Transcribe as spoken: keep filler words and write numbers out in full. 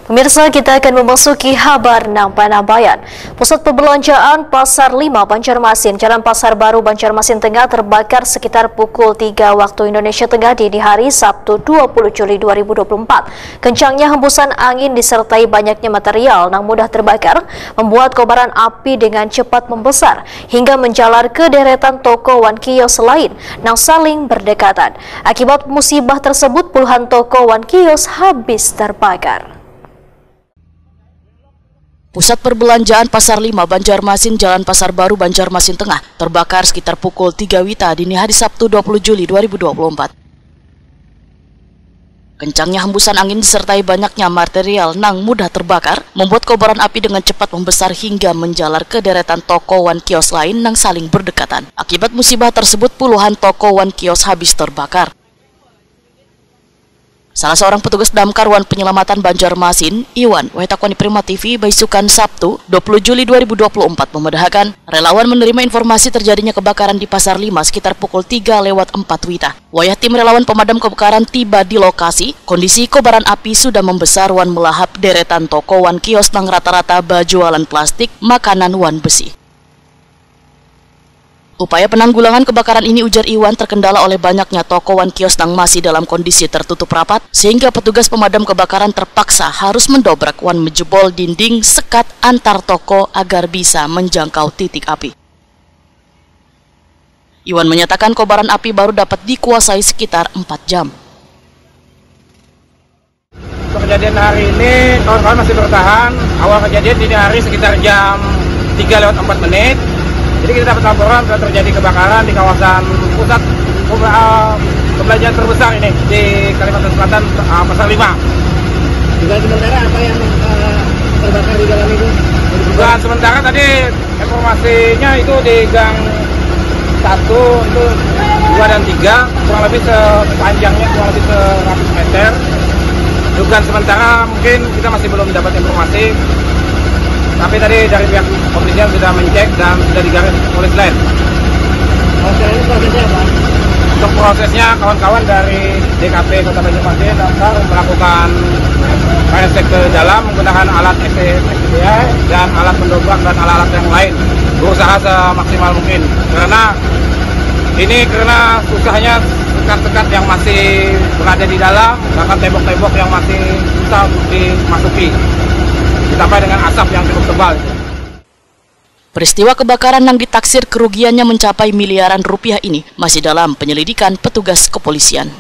Pemirsa, kita akan memasuki habar nang panambayan. Pusat perbelanjaan Pasar Lima Banjarmasin, Jalan Pasar Baru Banjarmasin Tengah terbakar sekitar pukul tiga waktu Indonesia Tengah dini hari Sabtu dua puluh Juli dua ribu dua puluh empat. Kencangnya hembusan angin disertai banyaknya material nang mudah terbakar membuat kobaran api dengan cepat membesar hingga menjalar ke deretan toko wan kios lain nang saling berdekatan. Akibat musibah tersebut, puluhan toko wan kios habis terbakar. Pusat perbelanjaan Pasar Lima Banjarmasin, Jalan Pasar Baru Banjarmasin Tengah, terbakar sekitar pukul tiga wita dini hari Sabtu dua puluh Juli dua ribu dua puluh empat. Kencangnya hembusan angin disertai banyaknya material nang mudah terbakar membuat kobaran api dengan cepat membesar hingga menjalar ke deretan toko wan kios lain nang saling berdekatan. Akibat musibah tersebut, puluhan toko wan kios habis terbakar. Salah seorang petugas damkar wan penyelamatan Banjarmasin, Iwan, wahai takwani Prima T V, baisukan Sabtu, dua puluh Juli dua ribu dua puluh empat, memadahakan relawan menerima informasi terjadinya kebakaran di Pasar Lima sekitar pukul tiga lewat empat wita. Wayah tim relawan pemadam kebakaran tiba di lokasi, kondisi kobaran api sudah membesar wan melahap deretan toko wan kios nang rata-rata bajualan plastik, makanan wan besi. Upaya penanggulangan kebakaran ini, ujar Iwan, terkendala oleh banyaknya toko wan kios nang masih dalam kondisi tertutup rapat, sehingga petugas pemadam kebakaran terpaksa harus mendobrak wan menjebol dinding sekat antar toko agar bisa menjangkau titik api. Iwan menyatakan kobaran api baru dapat dikuasai sekitar empat jam. Untuk kejadian hari ini, kawan-kawan masih bertahan. Awal kejadian dini hari sekitar jam tiga lewat empat menit. Jadi, kita dapat laporan telah terjadi kebakaran di kawasan pusat pembe-, eh, perbelanjaan terbesar ini di Kalimantan Selatan, eh, Pasar Lima. Dugaan sementara apa yang, eh, terbakar di dalam itu? Dugaan sementara tadi, informasinya itu di gang satu itu dua dan tiga, kurang lebih sepanjangnya kurang lebih seratus meter. Dugaan sementara mungkin kita masih belum dapat informasi, tapi tadi dari pihak kepolisian sudah mencek dan sudah digaris polis lain. Kalau sekarang ini prosesnya apa? Untuk prosesnya, kawan-kawan dari D K P Kota Banjarmasin akan melakukan forensic ke dalam menggunakan alat X-ray, X D I, dan alat mendobrak dan alat-alat yang lain, berusaha semaksimal mungkin. Karena ini, karena susahnya sekat-sekat yang masih berada di dalam, bahkan tembok-tembok yang masih susah untuk dimasuki, ditambah dengan asap yang cukup tebal. Peristiwa kebakaran yang ditaksir kerugiannya mencapai miliaran rupiah ini masih dalam penyelidikan petugas kepolisian.